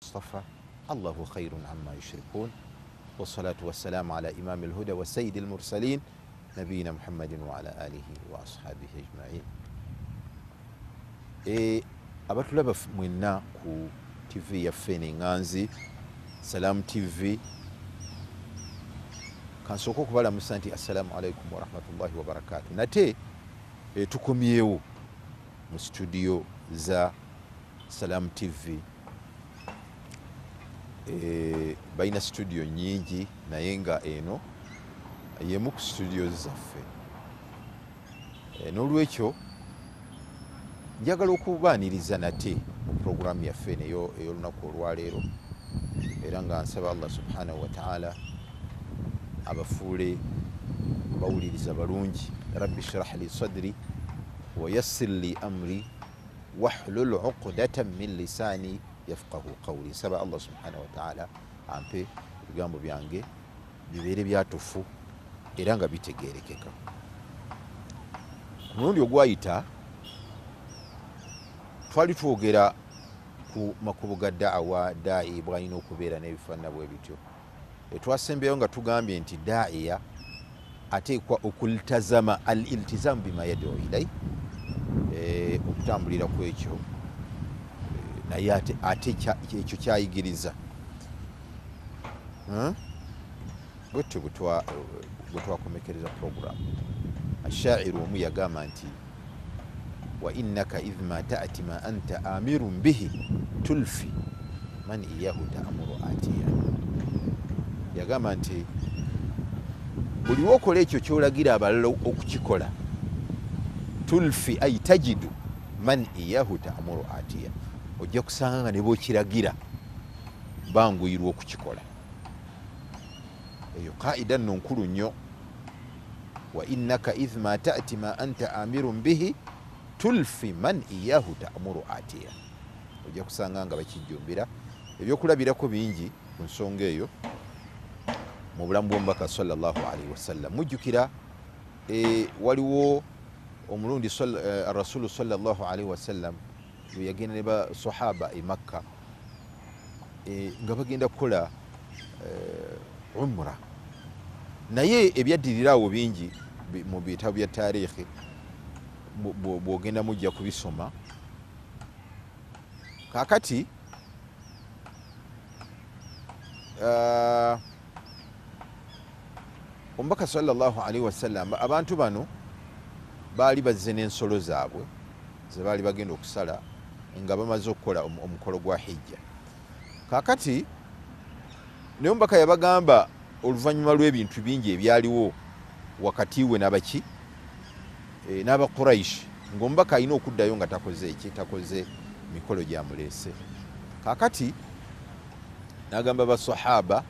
اصطفى الله خير عما يشركون والصلاة والسلام على إمام الهدى والسيد المرسلين نبينا محمد وعلى آله وأصحابه أجمعين. Abatulaba mwenna ku TV yaffe n'eŋŋanzi Salam TV, kansooka okubalamusa nti assalamu alaikum warahmatullahi wabarakatu. Nate tukomyewo mu studio za Salam TV. Balina studio nyingi naye nga eno yemu ku studio zaffe. N'olwekyo njagala okubaaniriza nate mu puroguramu yaffe eno ey'olunaku olwaleero, era nga nsaba Allah subhanahu wa ta'ala abafuule bawuliriza balungi. Rabbi shrah li sadri wa yassir li amri wahlul uqdatan min lisani yafqahu qawli. Nsaba Allah subhanahu wa ta'ala ampe ebigambo byange bibeere byatufu era nga bitegeerekeka. Ku mulundi ogwayita twali twogera ku makubo ga da'awa, da'i bw'alina okubeera n'ebifaanana bwe bityo. Twasembyeyo nga tugambye nti da'iya ateekwa okultazama al-iltizamu bima yad'u ilay, okutambulira ku ekyo, naye ate ekyo kyayigiriza. Bwetyo bwe twakomekereza puroguramu. Ashairu omu yagamba nti wa innaka idh ma ta'ti ma anta amirun bihi tulfi man iyahu ta'muru atiya. Yagamba nti buli wokola ekyo ky'olagira abalala okukikola, tulfi ay tajidu man iyahu ta'muru atiya, ojja kusanga nga ne bw'okiragira banguyirwa okukikola. Eyo kaida nno nkulu nnyo. Wa innaka idh ma ta'ti ma anta amirun bihi tulfi man iyahu ta'muru atiya, ojja kusanga nga bakijjumbira. Ebyokulabirako bingi ku nsonga eyo mu bulamu bw'omubaka sallallahu alaihi wasallam. Mujjukira waliwo omulundi rasulu sallallahu alaihi wasallam lwe yagenda ne basahaba e Makka, nga bagenda kukola umra, naye ebyaddirira awo bingi mu bitabo bya taarikhi, bw'ogenda mujja kubisoma. Kaakati omubaka sallallahu alaihi wasallam, abantu bano baali bazze n'ensolo zaabwe ze baali bagenda okusala nga bamaze okukola omukolo gwa hijja. Kaakati naye omubaka yabagamba oluvannyuma lw'ebintu bingi ebyaliwo wakati we n'abaki n'Abakuraishi, ng'omubaka alina okuddayo nga takoze eki, takoze mikolo gyamuleese. Kaakati n'agamba basahaba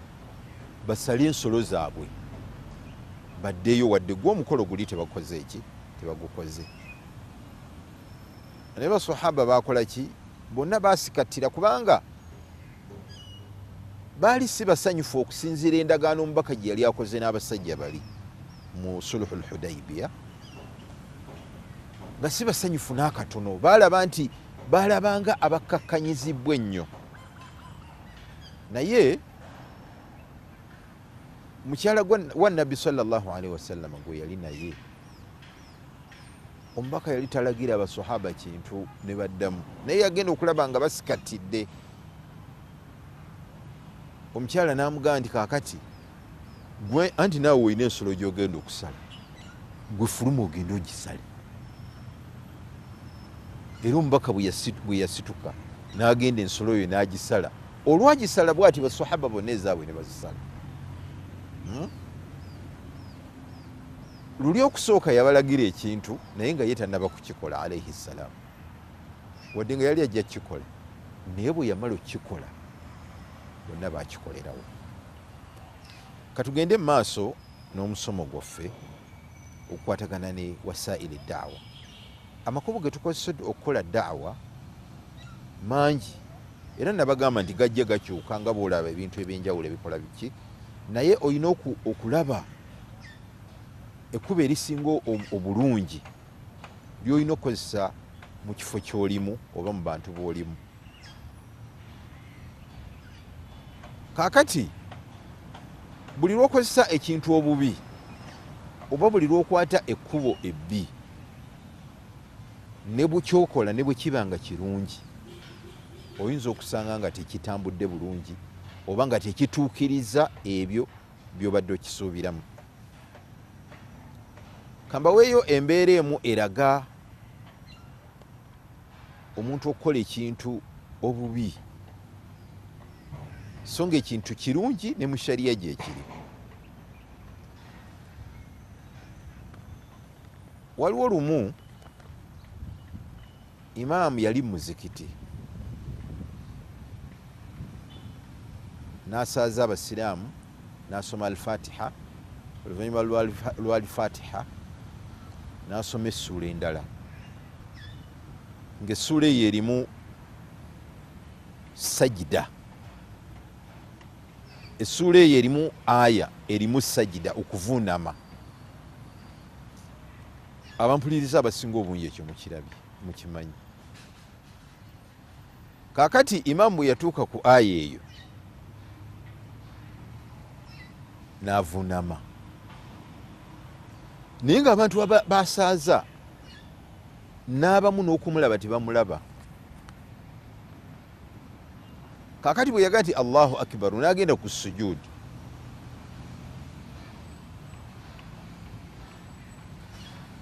basale ensolo zaabwe baddeyo, wadde gwe omukolo guli tebakoze eki, tebagukoze. Naye basahaba baakola ki? Bonna baasikattira, kubanga baali si basanyufu okusinziira endagaano omubaka gye yali akoze n'abasajja bali mu suluhul Hudaybiya, nga si basanyufu n'akatono. Baalaba nti baalabanga abakkakkanyizibwa ennyo. Naye mukyala wa Nabbi sallallahu alaihi wasallam gwe yali naye, omubaka yali talagira abasahaba kintu ne baddamu, naye yagenda okulaba nga basikatidde. Omukyala n'amugamba nti kaakati gwe anti naawe olina ensolo gy'ogenda okusala, gwe fuluma ogende ogisale. Era omubaka bwe yasituka n'agenda ensolo yo n'agisala. Olwagisala bw'ati basahaba bonna ezaabwe ne bazisala. Luli okusooka yabalagira ekintu naye nga ye tannaba kukikola alaihi ssalaamu, wadde nga yali ajja kukikola, naye bwe yamala okukikola bonna bakikolerawo. Katugende mu maaso n'omusomo gwaffe okukwatagana ne wasaili daawa. Amakubo ge tukozesa okukola daawa mangi, era nabagamba nti gajja gakyuka nga bw'olaba ebintu ebyenjawulo ebikola biki, naye olina okulaba ekkubo erisinga obulungi ly'olina okukozesa mu kifo ky'olimu oba mu bantu b'olimu. Kaakati buli lw'okozesa ekintu obubi oba buli lw'okwata ekkubo ebbi ne bukyokola ne bwe kiba nga kirungi, oyinza okusanga nga tekitambudde bulungi oba nga tekituukiriza ebyo by'obadde okisuubiramu. Kambaweeyo embeera emu eraga omuntu okukola ekintu obubi so nga ekintu kirungi ne mu shariya gyekiri. Waliwo lumu imaamu yali muzikiti n'asaaza abasiraamu n'asoma Alfatiha, oluvannyuma lwa Alfatiha n'asoma essuula endala ng'essuula eyo erimu sajida. Essuula eyo erimu aya erimu sajida, okuvuunama. Abampuliriza abasinga obungi ekyo mukirabye, mukimanyi. Kaakati imaamu bwe yatuuka ku aya eyo n'avuunama, naye ng'abantu basaaza n'abamu n'okumulaba tebamulaba. Kaakati bwe yagaa nti Allahu akbar n'agenda ku sujuudi,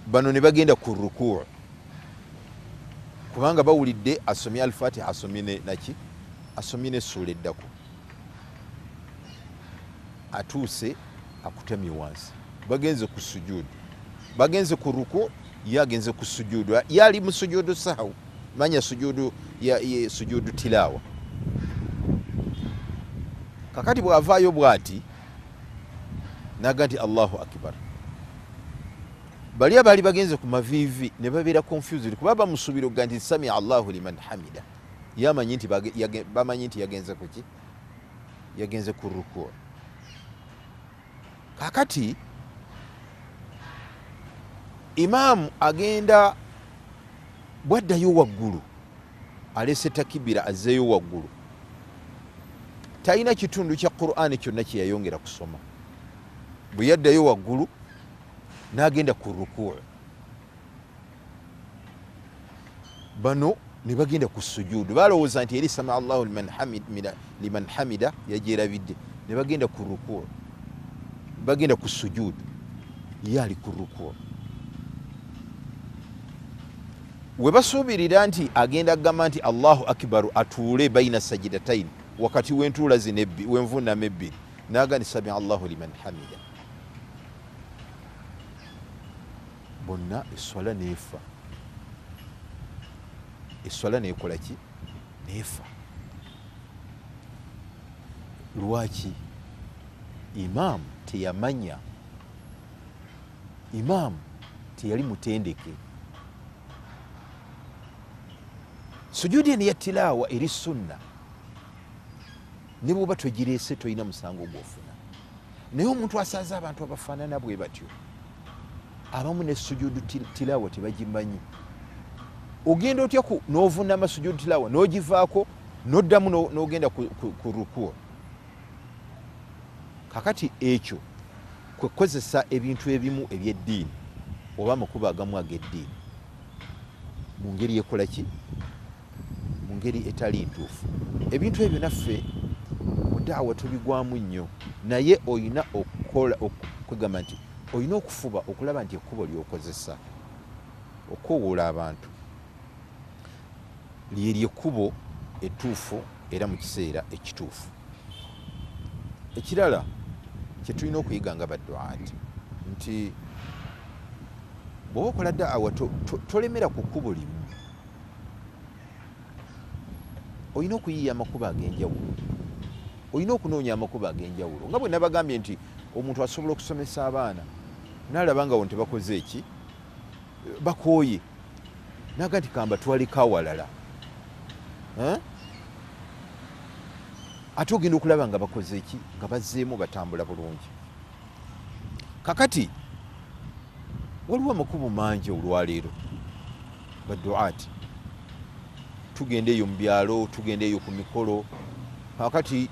bano ne bagenda ku rukuu kubanga bawulidde asomye Alfatiha, asomye naki, asomye n'essuula eddako, atuuse akutamye wansi, bagenze ku sujuudi, bagenze ku ruku, ye agenze ku sujuudu, ye ali mu sujuudu sahawu, manya sujuudu ya sujuudu tilaawa. Kakati bw'avaayo bw'ati n'aga nti Allahu akbar, bali abaali bagenze ku maviivi ne babeera confused kuba bamusuubira okuga nti samia Allahu liman hamida, ye amanyi nti bamanyi nti yagenze kuki, yagenze ku ruku. Kakati imaamu agenda bwaddayo waggulu, alese takibira azzeeyo waggulu, talina kitundu kya Qur'ani kyonna kye yayongera kusoma. Bwe yaddayo waggulu n'agenda ku rukuu, bano ne bagenda ku sujuudu, balowooza nti eri samia Allahu liman hamida yagyerabidde, ne bagenda ku rukuu, bagenda ku sujuudu, ye ali ku rukuu. We basuubirira nti agenda kugamba nti Allahu akbar atuule baina sajidataini, wakati w'entuula zino w'envuunama ebbiri, n'aga nti samia Allahu liman hamida, bonna esswala n'efa. Esswala n'ekola ki? N'efa. Lwaki? Imaamu teyamanya, imaamu teyali mutendeke. Sujuudi eno ya tilaawa eri sunna, ne bw'oba togireese tolina musango gw'ofuna. Naye omuntu asaaza abantu abafaanana bwe batyo, abamu ne sujuudu tilaawa tebagimanyi. Ogenda otya n'ovuunama sujuudu tilaawa n'ogivaako n'oddamu n'ogenda ku rukuu? Kakati ekyo kwe kukozesa ebintu ebimu eby'eddiini oba amakubo agamu ag'eddiini mu ngeri ekola ki, mu ngeri etali ntuufu. Ebintu ebyo naffe mu daawa tubigwamu nnyo, naye olina okukola okwegamba nti olina okufuba okulaba nti ekkubo ly'okozesa okukoowoola abantu lyeryo ekkubo ettuufu era mu kiseera ekituufu. Ekirala kye tulina okuyiga nga badduaati nti bw'oba okola daawa tolemera ku kkubo limu, olina okuyiiya amakubo ag'enjawulo, olina okunoonya amakubo ag'enjawulo. Nga bwe nabagambye nti omuntu asobola okusomesa abaana n'alaba nga wano tebakoze eki, bakooye, naga nti kamba twaliko awalala, ate ogenda okulaba nga bakoze eki, nga bazzeemu batambula bulungi. Kakati waliwo amakubo mangi olwaleero badduaati, tugenda eyo mu byalo, tugenda eyo ku mikolo. Kakati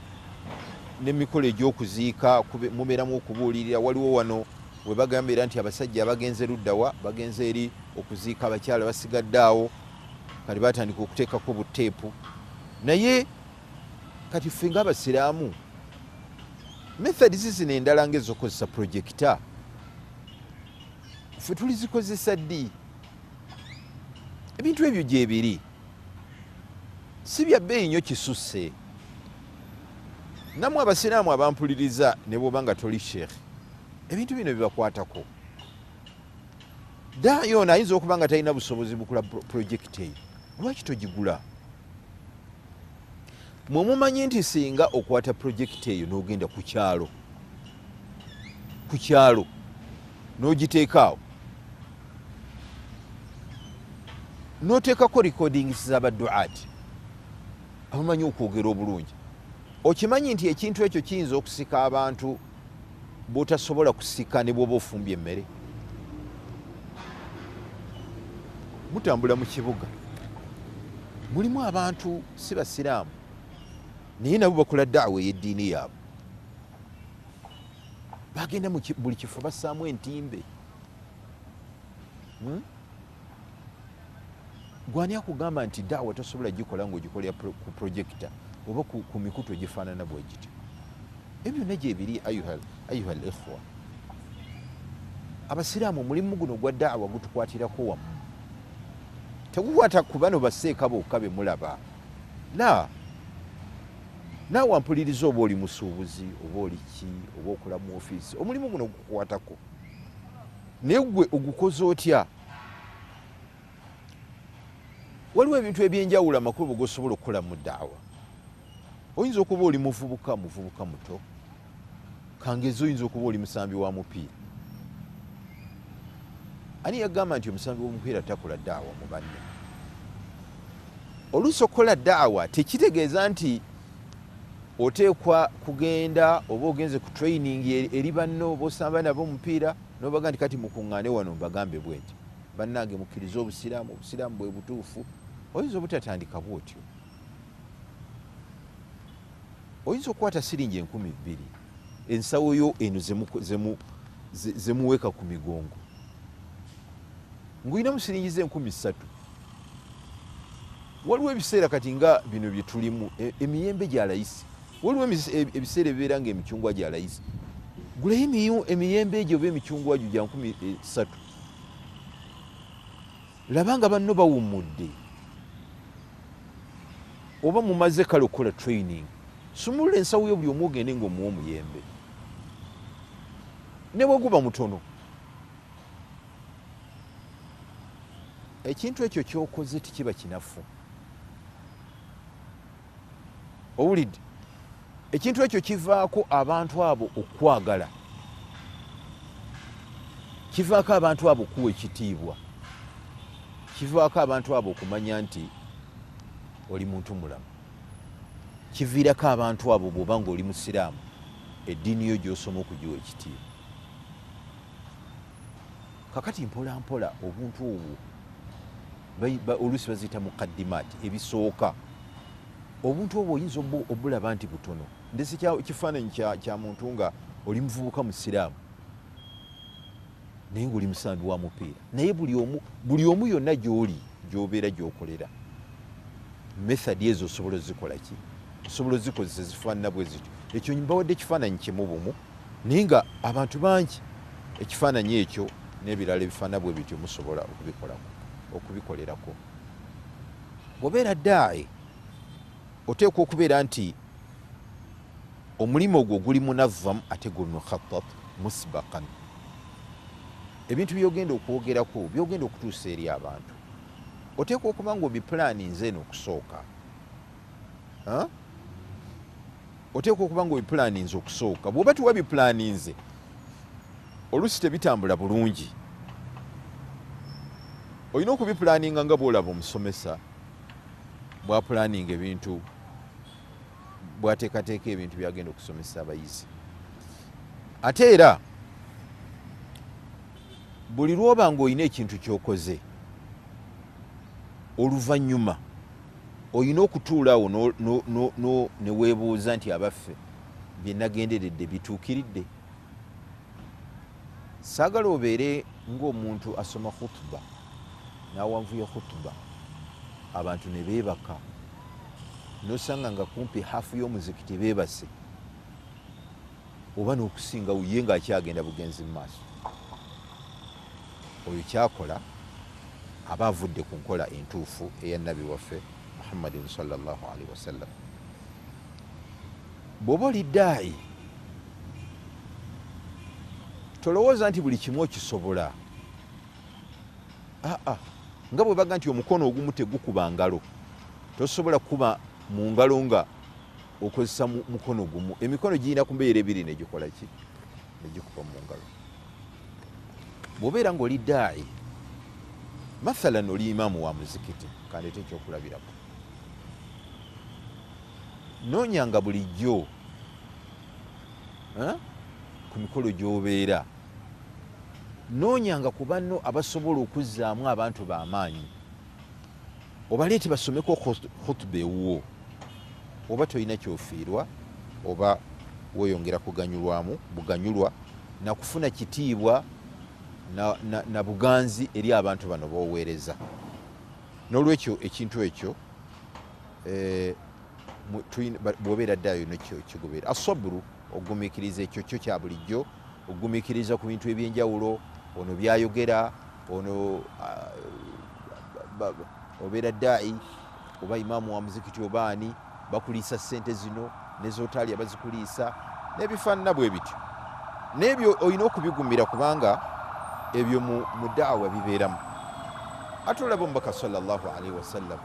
N'emikolo egy'okuziika mubeeramu okubuulirira. Waliwo wano we bagambira nti abasajja bagenze luddawa, bagenze eri okuziika, abakyala basigadde awo, kati batandika okuteekako buteepu. Naye kati ffe ng'abasiraamu methods zino endala ng'ezokozesa projector ffe tulizikozesa ddi? Ebintu ebyo gyebiri, si bya bbeeyi nnyo kisusse. Nammwe abasiraamu abampuliriza, ne bw'oba nga toli sheekh, ebintu bino bibakwatako. Daayi ono ayinza okuba nga talina busobozi bukula project eyo, lwaki togigula? Mwe mumanyi nti singa okwata project eyo n'ogenda ku kyalo, ku kyalo n'ogiteeka awo n'oteekako recordings z'abaduati abamanyi okwogera obulungi, okimanyi nti ekintu ekyo kiyinza okusika abantu bw'otasobola kusika ne bw'oba ofumbye emmere. Mutambula mu kibuga mulimu abantu si basiraamu, naye nabo bakola daawa ey'eddiini yaabwe, bagenda mu buli kifo bassaamu entimbe. Gwani akugamba nti daawa tosobola gikola ng'ogikolera ku projector oba ku mikutu egifaanana bwe gityo? Ebyo byonna gyebiri. Ayuha al ikhwa abasiraamu, omulimu guno gwa daawa gutukwatirako wamu, tegukwata ku bano baseeka bokka be mulaba. La, naawe ampuliriza, oba oli musuubuzi oba oli ki oba okola mu ofiisi, omulimu guno gukukwatako, naye gwe ogukoze otya? Waliwo ebintu ebyenjawulo amakulu gosobola okukola mu daawa. Oyinza okuba oli muvubuka, muvubuka muto kangezi, oyinza okuba oli musambi wa mupiira. Ani yagamba nti omusambi w'omupiira takola daawa mu banne? Oluusi okukola daawa tekitegeeza nti oteekwa kugenda oba ogenze ku training eri banno oba osamba nabo omupiira nobaga nti kati mukuŋŋaane wano mbagambe bwe nti, bannange mukkirize obusiraamu, obusiraamu bwe butuufu. Oyinza obutatandika bwotyo. Oyinza okukwata siringi 2000, ensawo yo eno zemuweeka ku migongo, ng'olinamu siringi ze 3000. Waliwo ebiseera kati nga bino bye tulimu, emiyembe gya layisi. Waliwo ebiseera ebibeera nga emicungwa gya layisi. Gulayo emiyembe egyo oba emicungwa gyo gya 3000, laba nga banno bawummudde oba mumaze kale okukola training, sumulula ensawo yo, buli omu ogende ng'omuwa omuyembe ne bwe guba mutono. Ekintu ekyo kyokoze tekiba kinafu. Owulidde? Ekintu ekyo kivaako abantu abo okwagala, kivaako abantu abo okuwa ekitiibwa, kivaako abantu abo okumanya nti oli muntu mulamu, kiviirako abantu abo bw'oba nga oli musiraamu eddiini yo gy'osoma okugiwa ekitiibwa. Kakati mpola mpola obuntu obwo oluusi baziyita mukaddimaati, ebisooka. Obuntu obwo oyinza obulaba nti butono. Ndese kifaananyi kya muntu nga oli muvubuka musiraamu naye ngaoli musambi wa mupiira, naye buli omu yonna gy'oli, gy'obeera, gy'okolera, method ezo osobola ozikola ki, osobola ozikozesa ezifaanana bwe zityo. Ekyo mbawadde ekifaananyi kimu bumu, naye nga abantu bangi ekifaananyi ekyo n'ebirala ebifaanana bwe bityo musobola okubikolako, okubikolerako. Bw'obeera daayi, oteekwa okubeera nti omulimu ogwo guli munazam ate guli mukhatat musbaqan. Ebintu byogenda okwogerako, byogenda okutuusa eri abantu, oteekwa okuba nga obipulaninze eno okusooka. Oteekwa okuba nga obipulaninze okusooka. Bw'oba tiwabipulaninze, oluusi tebitambula bulungi. Olina okubipulaninga nga bw'olaba omusomesa bwapulaninga ebintu, bwateekateeka ebintu byagenda okusomesa abayizi. Ate era buli lwoba ng'olina ekintu ky'okoze, oluvannyuma olina okutuula awo ne weebuuza nti abaffe, Bye nagenderedde bituukiridde. Saagala obeere ng'omuntu asoma khutuba n'awanvuya khutuba, abantu ne beebaka, nosanga nga kumpi hafu y'omuzikiti beebase oba n'okusingawo, ye ng'akyagenda bugenzi mu maaso. Oyo kyakola aba avudde ku nkola entuufu eya Nnabi waffe Muhammadin sallallahu alaihi wasallam. Bw'oba oli daayi, tolowooza nti buli kimu okisobola. Aa, nga bwe baga nti omukono ogumu tegukuba ngalo, tosobola kukuba mu ngalo nga okozesa mukono gumu. Emikono girina kumbeera ebiri negikola ki? Negikuba mu ngalo. Bw'obeera ng'oli daayi, mathalan oli imaamu wa muzikiti, kandeete ekyokulabirako, noonyanga bulijjo ku mikolo gy'obeera, noonyanga ku banno abasobola okuzzaamu abantu b'amaanyi, obaleete basomeko khutuba ewuwo. Oba tolina kyofiirwa, oba weeyongera kuganyulwamu buganyulwa nakufuna kitiibwa na buganzi eri abantu bano b'oweereza. N'olwekyo ekintu ekyo bw'obeera ddaayo nekyo kigubeera. Asoburu, ogumiikiriza, ekyo kyo kya bulijjo, ogumiikiriza ku bintu ebyenjawulo, ono byayogera, ono obeera daayi oba imaamu wa muzikiti oba ani, bakuliisa ssente zino nezotaalya bazikuliisa n'ebifaanana bwe bityo. N'ebyo olina okubigumira, kubanga ebyo mu daawa bibeeramu. Ate olaba Omubaka sallallahu alaihi wasallam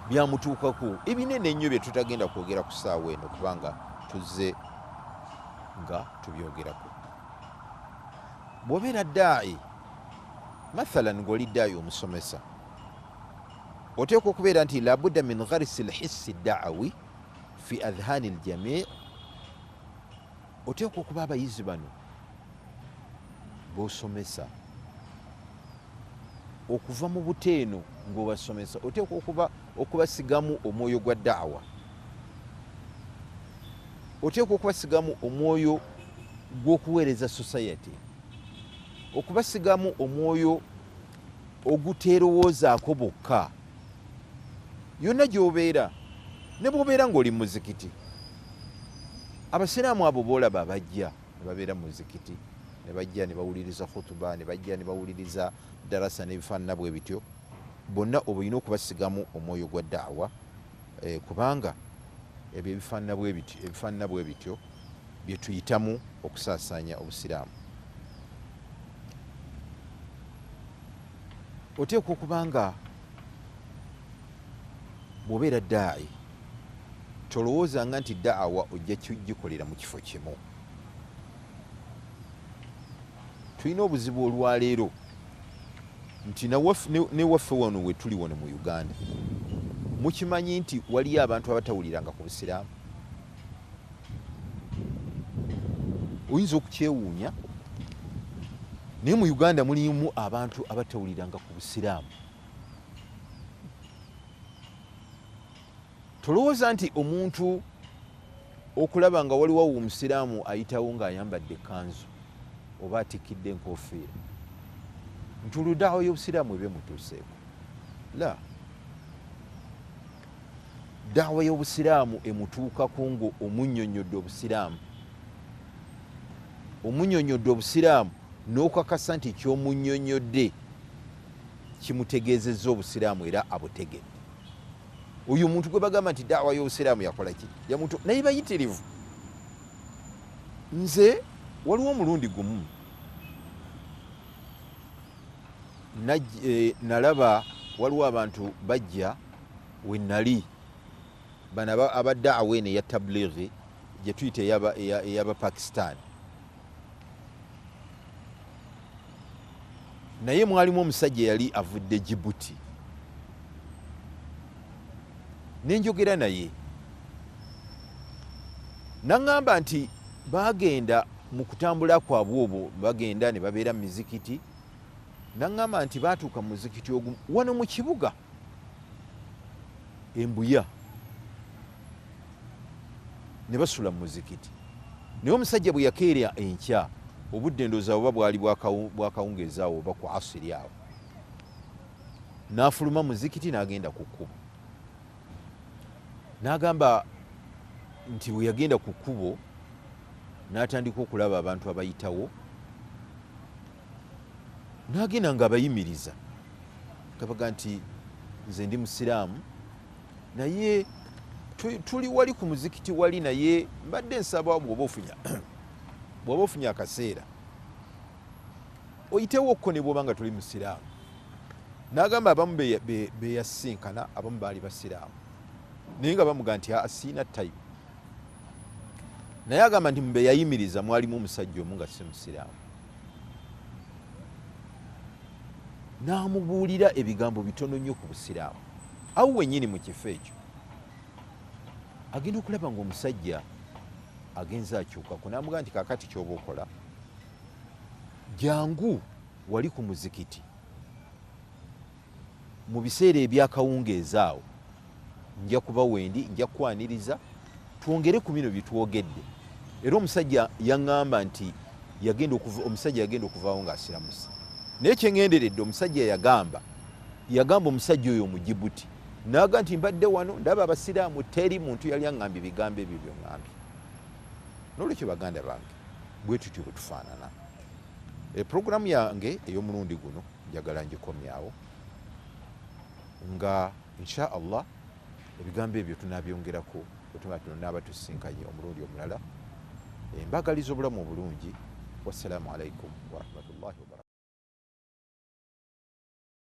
byamutuukako ebinene ennyo bye tutagenda kwogera ku ssaawa eno, kubanga tuzze nga tubyogerako. Bw'obeera daayi, mathalan ng'oli daayi omusomesa, oteekwa okubeera nti labudda min gharisi lhissi daawi fi adhhaani ljamii. Oteekwa okuba abayizi bano b'osomesa okuva mu buteeno ng'obasomesa, oteekwa okuba okubasigamu omwoyo gwa daawa, oteekwa okubasigamu omwoyo gw'okuweereza society, okubasigamu omwoyo oguteerowoozaako bokka. Yonna gy'obeera, ne bw'obeera ng'oli mu muzikiti, abasiraamu abo boolaba bajja ne babeera mu muzikiti, ne bajja ne bawuliriza khutuba, ne bajja ne bawuliriza darasa n'ebifaanana bwe bityo, bonna oba olina okubasigamu omwoyo gwa daawa, kubanga ebyo ebifaanana bwe bityo bye tuyitamu okusaasaanya obusiraamu. Oteekwa okuba nga bw'obeera daayi, tolowoozanga nti daawa ojja kugikolera mu kifo kimu. Tulina obuzibu olwaleero nti newaffe wano we tuli wano mu Uganda, mukimanyi nti waliyo abantu abatawuliranga ku busiraamu. Oyinza okukyewuunya, naye mu Uganda mulimu abantu abatawuliranga ku busiraamu. Tolowooza nti omuntu okulaba nga waliwo omusiraamu ayitawo ng'ayambadde ekkanzu oba atikkidde enkofiira, nti olwo daawa y'obusiraamu eba emutuuseeko. La, daawa y'obusiraamu emutuukako ng'omunnyonnyodde obusiraamu, omunnyonnyodde obusiraamu n'okakasa nti ky'omunnyonnyodde kimutegeezezza obusiraamu era abutegedde. Oyo omuntu gwe bagamba nti daawa y'obusiraamu yakola ki? Yamuntu, naye bayitirivu. Nze waliwo omulundi gumu nalaba waliwo abantu bajja we nali, bano aba daawa eno eya tablighi gye tuyita ey'Abapakistan, naye mwalimu omusajja eyali avudde Djibouti, nenjogera naye naŋŋamba nti bagenda mu kutambula kwabwe obwo, bagenda ne babeera mu mizikiti. Naŋŋamba nti baatuuka mu muzikiti ogumu wano mu kibuga Embuya, Ne basula mu muzikiti. Naye omusajja bwe yakeera enkya, obudde ndowooza oba bwali bwakawungeezi awo oba ku asiri awo, n'afuluma muzikiti n'agenda ku kkubo. N'agamba nti bwe yagenda ku kkubo n'atandika okulaba abantu abayitawo, n'agenda ng'abayimiriza, gabaga nti nze ndi musiraamu, naye tuli wali ku muzikiti wali, naye mbadde nsaba bw'oba ofunye akaseera oyitewo okko ne bw'oba nga tuli musiraamu. N'agamba abamu beyasinkana abamu baali basiraamu, naye nga bamuga nti siina time. Naye agamba nti mbe yayimiriza mwalimu omusajja omu nga si musiraamu, n'amubuulira ebigambo bitono nnyo ku busiraamu. Awo wennyini mu kifo ekyo agenda okulaba ng'omusajja agenze akyukako, n'amugamba nti kaakati ky'oba okola, jangu wali ku muzikiti mu biseera ebyakawungeezi awo, nja kuba wendi, nja kukwaniriza, twongere ku bino bye twogedde. Era omusajja yaŋŋamba nti omusajja yagenda okuvaawo ng'asiramuse. Naye kyengenderedde, omusajja yagamba omusajja oyo Omujibuti, n'aga nti mbadde wano ndaba abasiraamu, teri muntu yali aŋŋambye bigambo ebyo by'oŋŋambye. N'olwekyo baganda bange, bwe tutyo bwe tufaanana. Puroguramu yange ey'omulundi guno njagala ngikomyawo, nga insha Allah ebigambo ebyo tunabyongerako bwe tuba tunaaba tusisinkanye omulundi omulala. Mbagaliza obulamu obulungi. Wassalaamu alaikum warahmatullahi wabarakatuh.